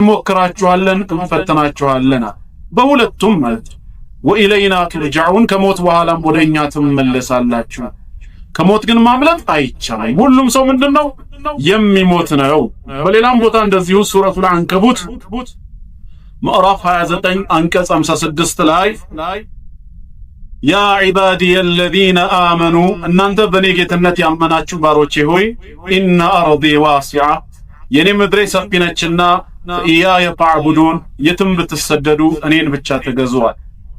እንሞክራችኋለን፣ እንፈትናችኋለን። በሁለቱም ማለት ነው። وإلينا ترجعون ከሞት በኋላም ወደ እኛ ትመለሳላችሁ። ከሞት ግን ማምለጥ አይቻልም። ሁሉም ሰው ምንድነው የሚሞት ነው። በሌላም ቦታ እንደዚሁ ሱረቱል አንከቡት ምዕራፍ 29 አንቀጽ 56 ላይ يا عبادي الذين آمنوا እናንተ በእኔ ጌትነት ያመናችሁ ባሮቼ ሆይ إن أرضي واسعة የኔ ምድሬ ሰፊ ነችና فإياي فاعبدون የትም ብትሰደዱ እኔን ብቻ ተገዙዋል።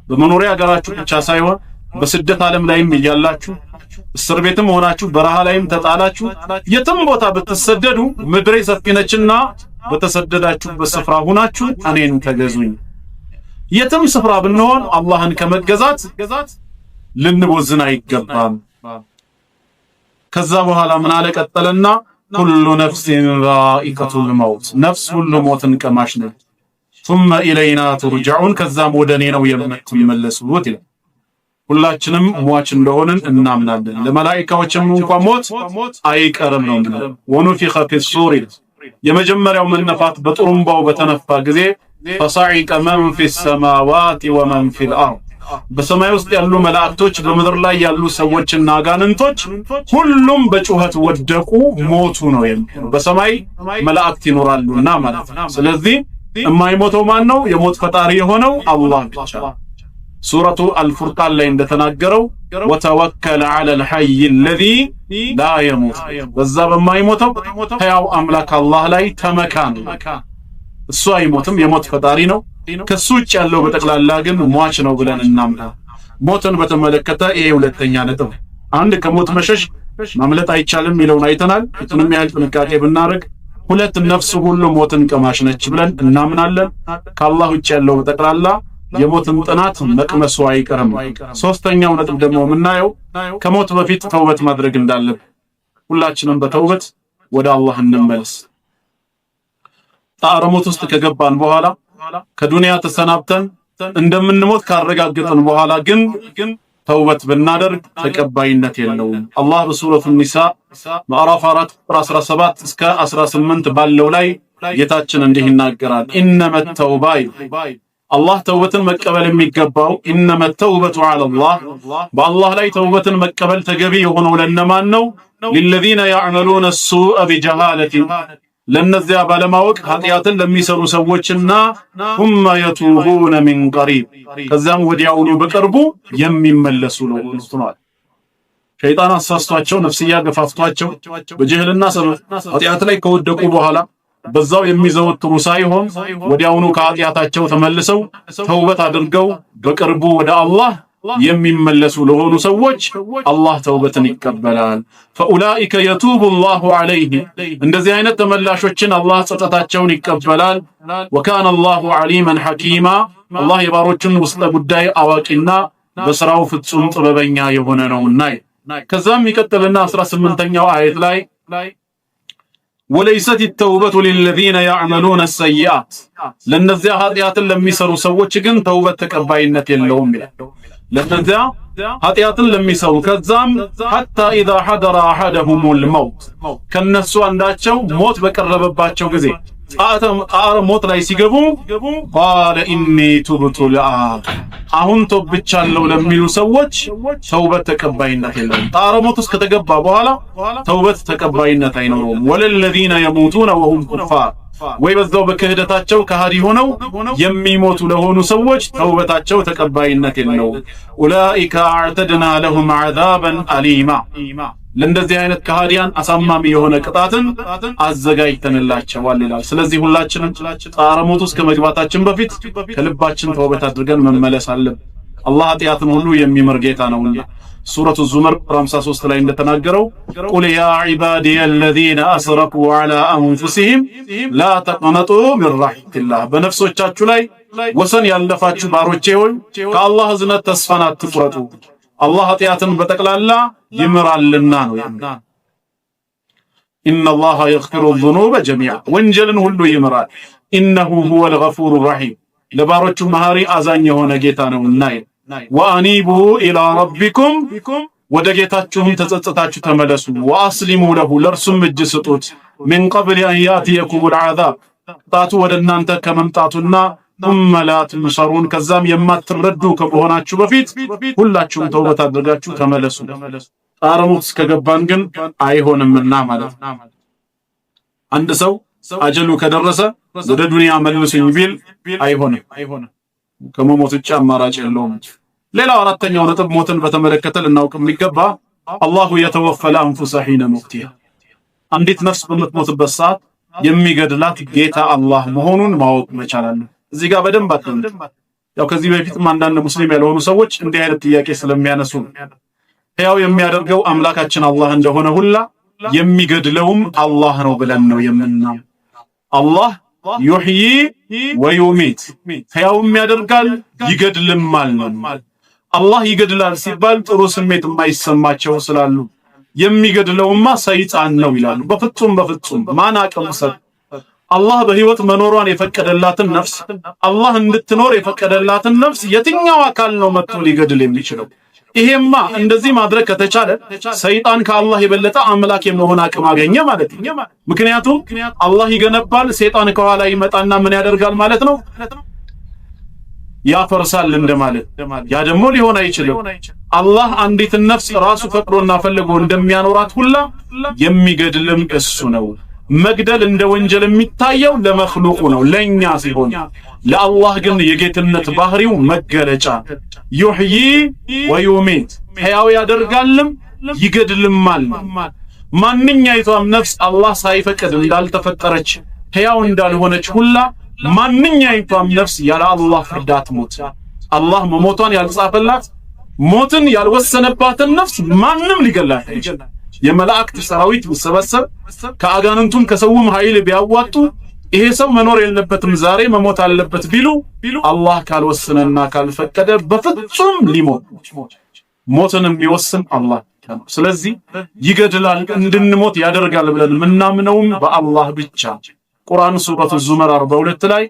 በመኖሪያ ሀገራችሁ ብቻ ሳይሆን በስደት ዓለም ላይም እያላችሁ እስር ቤትም ሆናችሁ በረሃ ላይም ተጣላችሁ የትም ቦታ ብትሰደዱ ምድሬ ሰፊ ነችና በተሰደዳችሁበት ስፍራ ሁናችሁ እኔን ተገዙኝ። የትም ስፍራ ብንሆን አላህን ከመገዛት ልንቦዝን አይገባም። ከዛ በኋላ ምን አለ ቀጠለና كل نفس ذائقة الموت ነፍስ ሁሉ ሞትን ቀማሽ ነች። ثم إلينا ترجعون ከዛም ወደ እኔ ነው የምትመለሱት ይላል። ሁላችንም ሟች እንደሆንን እናምናለን። ለመላኢካዎችም እንኳን ሞት አይቀርም ነው የምንለው። ونفخ في الصور የመጀመሪያው መነፋት በጥሩምባው በተነፋ ጊዜ فصعق من في السماوات ومن في الأرض በሰማይ ውስጥ ያሉ መላእክቶች በምድር ላይ ያሉ ሰዎችና አጋንንቶች ሁሉም በጩኸት ወደቁ፣ ሞቱ ነው የሚለው። በሰማይ መላእክት ይኖራሉና ማለት ነው። ስለዚህ የማይሞተው ማን ነው? የሞት ፈጣሪ የሆነው አላህ ብቻ። ሱረቱ አልፉርቃን ላይ እንደተናገረው وتوكل على الحي الذي لا يموت፣ በዛ በማይሞተው ሕያው አምላክ አላህ ላይ ተመካ ነው። እሱ አይሞትም፣ የሞት ፈጣሪ ነው። ከሱ ውጭ ያለው በጠቅላላ ግን ሟች ነው ብለን እናምናለን። ሞትን በተመለከተ ይሄ ሁለተኛ ነጥብ። አንድ ከሞት መሸሽ ማምለጥ አይቻልም የሚለውን አይተናል። የቱንም ያህል ጥንቃቄ ብናደርግ፣ ሁለት ነፍስ ሁሉ ሞትን ቀማሽ ነች ብለን እናምናለን። ከአላህ ውጭ ያለው በጠቅላላ የሞትን ጥናት መቅመሱ አይቀርም። ሶስተኛው ነጥብ ደግሞ የምናየው ከሞት በፊት ተውበት ማድረግ እንዳለብን፣ ሁላችንም በተውበት ወደ አላህ እንመለስ። ጣረ ሞት ውስጥ ከገባን በኋላ፣ ከዱንያ ተሰናብተን እንደምንሞት ካረጋገጥን በኋላ ግን ተውበት ብናደርግ ተቀባይነት የለውም። አላህ በሱረቱ ኒሳ ምዕራፍ 4 ቁጥር 17 እስከ 18 ባለው ላይ ጌታችን እንዲህ ይናገራል። إنما التوبة አላህ ተውበትን መቀበል የሚገባው إنما التوبة على الله በአላህ ላይ ተውበትን መቀበል ተገቢ የሆነው ለነማን ነው? للذين يعملون السوء بجهالة ለነዚያ ባለማወቅ ኃጢአትን ለሚሰሩ ሰዎችና ثم يتوبون من قريب ከዚያም ወዲያውኑ በቅርቡ የሚመለሱ ለሆኑት ነው። ሸይጣን አሳስቷቸው፣ ነፍስያ ገፋፍቷቸው በጅህልና ሰበብ ኃጢአት ላይ ከወደቁ በኋላ በዛው የሚዘወትሩ ሳይሆን ወዲያውኑ ከኃጢአታቸው ተመልሰው ተውበት አድርገው በቅርቡ ወደ አላህ የሚመለሱ ለሆኑ ሰዎች አላህ ተውበትን ይቀበላል። فأولئك يتوب الله عليهم እንደዚህ አይነት ተመላሾችን አላህ ጸጸታቸውን ይቀበላል። وكان الله عليما حكيما አላህ የባሮችን ውስጠ ጉዳይ አዋቂና በስራው ፍጹም ጥበበኛ የሆነ ነውና። ከዛም ይቀጥልና 18ኛው አየት ላይ وليست التوبة للذين يعملون السيئات ለእነዚያ ኃጢአትን ለሚሰሩ ሰዎች ግን ተውበት ተቀባይነት የለውም ይላል። ለእነዚያ ኃጢአትን ለሚሰሩ ከዛም حتى إذا حضر أحدهم الموت ከነሱ አንዳቸው ሞት በቀረበባቸው ጊዜ ጣረ ሞት ላይ ሲገቡ قال إني تبت الآن አሁን ቶብቻለሁ ለሚሉ ሰዎች ተውበት ተቀባይነት የለውም። ጣረ ሞት ውስጥ ከተገባ በኋላ ተውበት ተቀባይነት አይኖረውም። ولا الذين يموتون وهم كفار ወይ በዛው በክህደታቸው ከሃዲ ሆነው የሚሞቱ ለሆኑ ሰዎች ተውበታቸው ተቀባይነት የለውም። أولئك أعتدنا لهم عذابا أليما ለእንደዚህ አይነት ከሃዲያን አሳማሚ የሆነ ቅጣትን አዘጋጅተንላቸዋል ይላል። ስለዚህ ሁላችንም ጣረ ሞት ውስጥ ከመግባታችን በፊት ከልባችን ተውበት አድርገን መመለስ አለብን። አላህ ኃጢአትን ሁሉ የሚምር ጌታ ነውና ሱረቱ ዙመር ቁጥር 53 ላይ እንደተናገረው قل يا عبادي الذين أسرفوا على أنفسهم لا تقنطوا من رحمة الله በነፍሶቻችሁ ላይ ወሰን ያለፋችሁ ባሮቼ ሆይ ከአላህ እዝነት ተስፋን አትቁረጡ፣ አላህ ኃጢአትን በጠቅላላ ይምራልና ነው የሚለው። إن الله يغفر الذنوب جميعا ወንጀልን ሁሉ ይምራል። إنه هو الغفور الرحيم ለባሮቹ መሐሪ አዛኝ የሆነ ጌታ ነውና። وأنيبوا إلى ربكم ወደ ጌታችሁም ተጸጽታችሁ ተመለሱ። وأسلموا له ለእርሱም እጅ ስጡት። من قبل أن يأتيكم العذاب ቅጣቱ ወደ እናንተ ከመምጣቱና ثم لا تنصرون ከዛም የማትረዱ ከመሆናችሁ በፊት ሁላችሁም ተውበት አድርጋችሁ ተመለሱ። ጣረሞት እስከገባን ግን አይሆንምና ማለት ነው። አንድ ሰው አጀሉ ከደረሰ ወደ ዱንያ መልሱኝ ቢል አይሆንም። ከመሞት ውጭ አማራጭ የለውም። ሌላው አራተኛው ነጥብ ሞትን በተመለከተ ልናውቅ የሚገባ الله يتوفى الأنفس حين موتها፣ አንዲት ነፍስ በምትሞትበት ሰዓት የሚገድላት ጌታ አላህ መሆኑን ማወቅ መቻል አለ። እዚህ ጋር በደንብ አትምጡ። ያው ከዚህ በፊትም አንዳንድ ሙስሊም ያልሆኑ ሰዎች እንዲህ አይነት ጥያቄ ስለሚያነሱ ሕያው የሚያደርገው አምላካችን አላህ እንደሆነ ሁላ የሚገድለውም አላህ ነው ብለን ነው የምናምነው። አላህ يحيي ويميت፣ ሕያውም ያደርጋል ይገድልማል ነው። አላህ ይገድላል ሲባል ጥሩ ስሜት የማይሰማቸው ስላሉ የሚገድለውማ ሰይጣን ነው ይላሉ። በፍጹም በፍጹም። ማን አቅም ሰጥ? አላህ በህይወት መኖሯን የፈቀደላትን ነፍስ፣ አላህ እንድትኖር የፈቀደላትን ነፍስ የትኛው አካል ነው መጥቶ ሊገድል የሚችለው? ይሄማ እንደዚህ ማድረግ ከተቻለ ሰይጣን ከአላህ የበለጠ አምላክ የመሆን አቅም አገኘ ማለት ነው። ምክንያቱም አላህ ይገነባል፣ ሰይጣን ከኋላ ይመጣና ምን ያደርጋል ማለት ነው? ያፈርሳል እንደማለት። ያ ደግሞ ሊሆን አይችልም። አላህ አንዲትን ነፍስ ራሱ ፈቅዶና ፈልጎ እንደሚያኖራት ሁላ የሚገድልም እሱ ነው። መግደል እንደ ወንጀል የሚታየው ለመኽሉቁ ነው፣ ለኛ ሲሆን፣ ለአላህ ግን የጌትነት ባህሪው መገለጫ። يحيي ويميت፣ ሕያው ያደርጋልም ይገድልማል። ማንኛይቷም ነፍስ አላህ ሳይፈቅድ እንዳልተፈጠረች፣ ሕያው እንዳልሆነች ሁላ ማንኛይቷም ነፍስ ያለ አላህ ፍርድ አትሞት። አላህ መሞቷን ያልጻፈላት፣ ሞትን ያልወሰነባትን ነፍስ ማንም ሊገላት አይችልም። የመላእክት ሰራዊት ቢሰበሰብ፣ ከአጋንንቱም ከሰውም ኃይል ቢያዋጡ፣ ይሄ ሰው መኖር የለበትም፣ ዛሬ መሞት አለበት ቢሉ፣ አላህ ካልወሰነና ካልፈቀደ በፍጹም ሊሞት፣ ሞትን የሚወስን አላህ ነው። ስለዚህ ይገድላል፣ እንድንሞት ያደርጋል ብለን ምናምነውም በአላህ ብቻ። ቁርአን ሱረቱ ዙመር 42 ላይ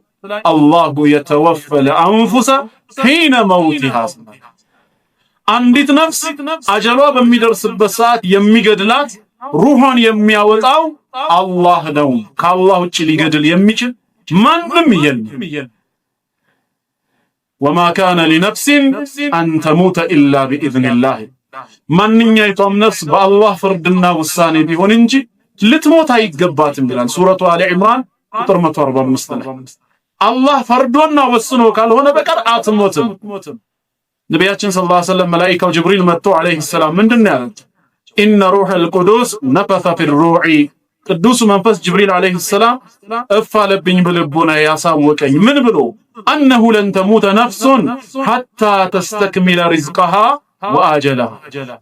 الله يتوفى الأنفس حين موتها፣ አንዲት ነፍስ አጀሏ በሚደርስበት ሰዓት የሚገድላት፣ ሩሖን የሚያወጣው አላህ ነው። ከአላህ ውጭ ሊገድል የሚችል ማንም የለም። وما كان لنفس أن تموت إلا بإذن الله፣ ማንኛይቷም ነፍስ በአላህ ፍርድና ውሳኔ ቢሆን እንጂ ልትሞት አይገባትም ይላል ሱረቱ አሊ ዕምራን ቁጥር 145 ላይ። አላህ ፈርዶና ወስኖ ካልሆነ በቀር አትሞትም። ነቢያችን صلى الله عليه وسلم መላኢካው ጅብሪል መጥቶ عليه السلام ምንድን ነው ያሉት? إن روح القدس نفث في روعي፣ ቅዱሱ መንፈስ ጅብሪል عليه السلام እፍ አለብኝ በልቦና ያሳወቀኝ ምን ብሎ? أنه لن تموت نفس حتى تستكمل رزقها وأجلها፣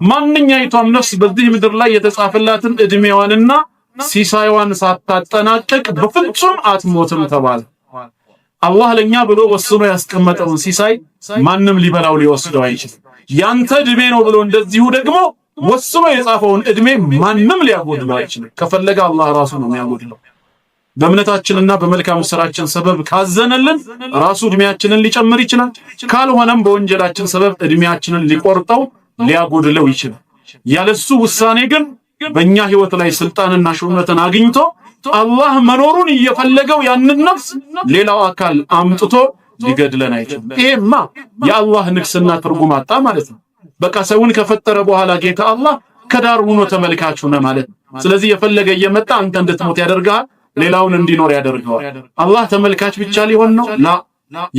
ማንኛይቷም ነፍስ በዚህ ምድር ላይ የተጻፈላትን ዕድሜዋንና ሲሳይዋን ሳታጠናቅቅ በፍጹም አትሞትም ተባለ። አላህ ለኛ ብሎ ወስኖ ያስቀመጠውን ሲሳይ ማንም ሊበላው ሊወስደው አይችልም። ያንተ እድሜ ነው ብሎ እንደዚሁ ደግሞ ወስኖ የጻፈውን እድሜ ማንም ሊያጎድለው አይችልም። ከፈለገ አላህ ራሱ ነው የሚያጎድለው። በእምነታችንና በመልካም ስራችን ሰበብ ካዘነልን ራሱ እድሜያችንን ሊጨምር ይችላል። ካልሆነም በወንጀላችን ሰበብ እድሜያችንን ሊቆርጠው፣ ሊያጎድለው ይችላል። ያለሱ ውሳኔ ግን በእኛ ህይወት ላይ ስልጣንና ሹመትን አግኝቶ፣ አላህ መኖሩን እየፈለገው ያንን ነፍስ ሌላው አካል አምጥቶ ሊገድለን አይችልም። ይሄማ የአላህ ንግስና ትርጉም አጣ ማለት ነው። በቃ ሰውን ከፈጠረ በኋላ ጌታ አላህ ከዳር ሆኖ ተመልካች ሆነ ማለት ነው። ስለዚህ የፈለገ እየመጣ አንተ እንድትሞት ያደርግሃል፣ ሌላውን እንዲኖር ያደርገዋል። አላህ ተመልካች ብቻ ሊሆን ነው? لا፣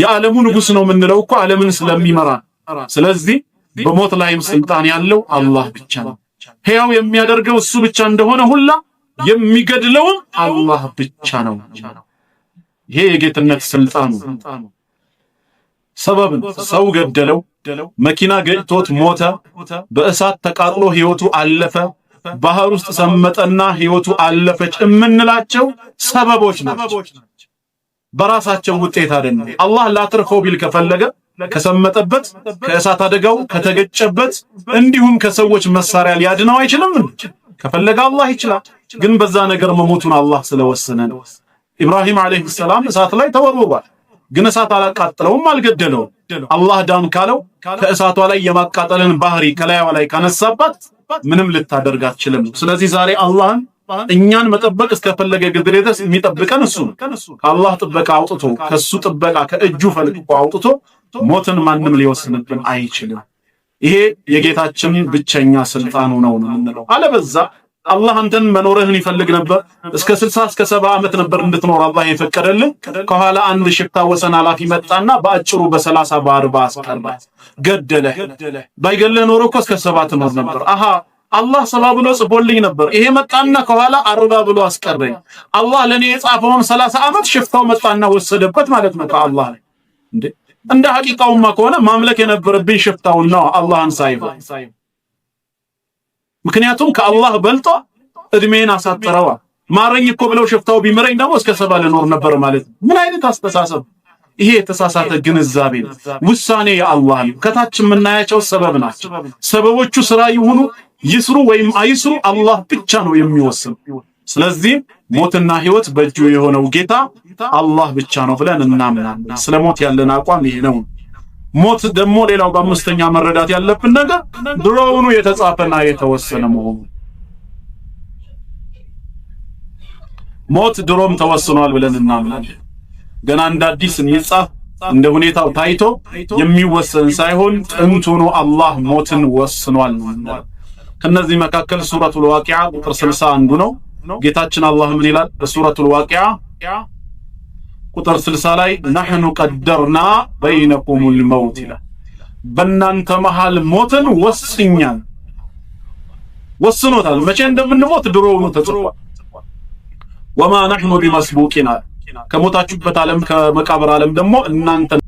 የዓለሙ ንጉስ ነው የምንለው እኮ ዓለምን ስለሚመራ። ስለዚህ በሞት ላይም ስልጣን ያለው አላህ ብቻ ነው። ሕያው የሚያደርገው እሱ ብቻ እንደሆነ ሁላ የሚገድለውም አላህ ብቻ ነው። ይሄ የጌትነት ስልጣኑ ሰበብ ነው። ሰው ገደለው፣ መኪና ገጭቶት ሞተ፣ በእሳት ተቃጥሎ ህይወቱ አለፈ፣ ባህር ውስጥ ሰመጠና ህይወቱ አለፈች የምንላቸው ሰበቦች ናቸው። በራሳቸው ውጤት አይደለም። አላህ ላትርፈው ቢል ከፈለገ ከሰመጠበት፣ ከእሳት አደጋው ከተገጨበት፣ እንዲሁም ከሰዎች መሳሪያ ሊያድነው አይችልም? ከፈለገ አላህ ይችላል። ግን በዛ ነገር መሞቱን አላህ ስለወሰነ ነው። ኢብራሂም عليه السلام እሳት ላይ ተወርውሯል። ግን እሳት አላቃጥለውም፣ አልገደለውም። አላህ ዳን ካለው፣ ከእሳቷ ላይ የማቃጠልን ባህሪ ከላይዋ ላይ ካነሳባት ምንም ልታደርግ አትችልም። ስለዚህ ዛሬ አላህን እኛን መጠበቅ እስከፈለገ ጊዜ ድረስ የሚጠብቀን እሱ ነው። ከአላህ ጥበቃ አውጥቶ፣ ከሱ ጥበቃ ከእጁ ፈልቅቆ አውጥቶ ሞትን ማንም ሊወስንብን አይችልም። ይሄ የጌታችን ብቸኛ ስልጣኑ ነው ነው የምንለው። አለበዛ አላህ አንተን መኖርህን ይፈልግ ነበር። እስከ 60 እስከ 70 ዓመት ነበር እንድትኖር አላህ የፈቀደልህ። ከኋላ አንድ ሽፍታ ወሰን ኃላፊ መጣና በአጭሩ በ30 በ40 አስቀራት፣ ገደለህ። ባይገልህ ኖሮ እኮ እስከ 70 ትኖር ነበር። አሃ አላህ 70 ብሎ ጽፎልኝ ነበር። ይሄ መጣና ከኋላ 40 ብሎ አስቀረኝ። አላህ ለኔ የጻፈውን 30 ዓመት ሽፍታው መጣና ወሰደበት ማለት ነው ከአላህ ላይ። እንዴ እንደ ሐቂቃውማ ከሆነ ማምለክ የነበረብኝ ሽፍታውን ነው አላህን ሳይሆን። ምክንያቱም ከአላህ በልጦ እድሜን አሳጥረዋል። ማረኝ እኮ ብለው ሽፍታው ቢምረኝ ደግሞ እስከ 70 ልኖር ነበር ማለት ነው። ምን አይነት አስተሳሰብ! ይሄ የተሳሳተ ግንዛቤ ነው። ውሳኔ የአላህ ነው። ከታች የምናያቸው ሰበብ ናቸው። ሰበቦቹ ስራ ይሁኑ ይስሩ ወይም አይስሩ አላህ ብቻ ነው የሚወስን። ስለዚህ ሞትና ህይወት በእጁ የሆነው ጌታ አላህ ብቻ ነው ብለን እናምናለን። ስለ ሞት ያለን አቋም ይሄ ነው። ሞት ደግሞ ሌላው በአምስተኛ መረዳት ያለብን ነገር ድሮውኑ የተጻፈና የተወሰነ መሆኑ። ሞት ድሮም ተወስኗል ብለን እናምናለን። ገና እንደ አዲስ የሚጻፍ እንደ ሁኔታው ታይቶ የሚወሰን ሳይሆን ጥንቱኑ አላህ ሞትን ወስኗል ነው። ከነዚህ መካከል ሱረቱል ዋቂዓ ቁጥር 60 አንዱ ነው። ጌታችን አላህ ምን ይላል? በሱረቱል ዋቂዓ ቁጥር 60 ላይ نحن قدرنا بينكم الموت ይላል። በእናንተ መሃል ሞትን ወስኛል፣ ወስኖታል። መቼ እንደምንሞት ድሮውኑ ተጽፏል። وما نحن بمسبوقين ከሞታችሁበት ዓለም ከመቃብር ዓለም ደግሞ እናንተን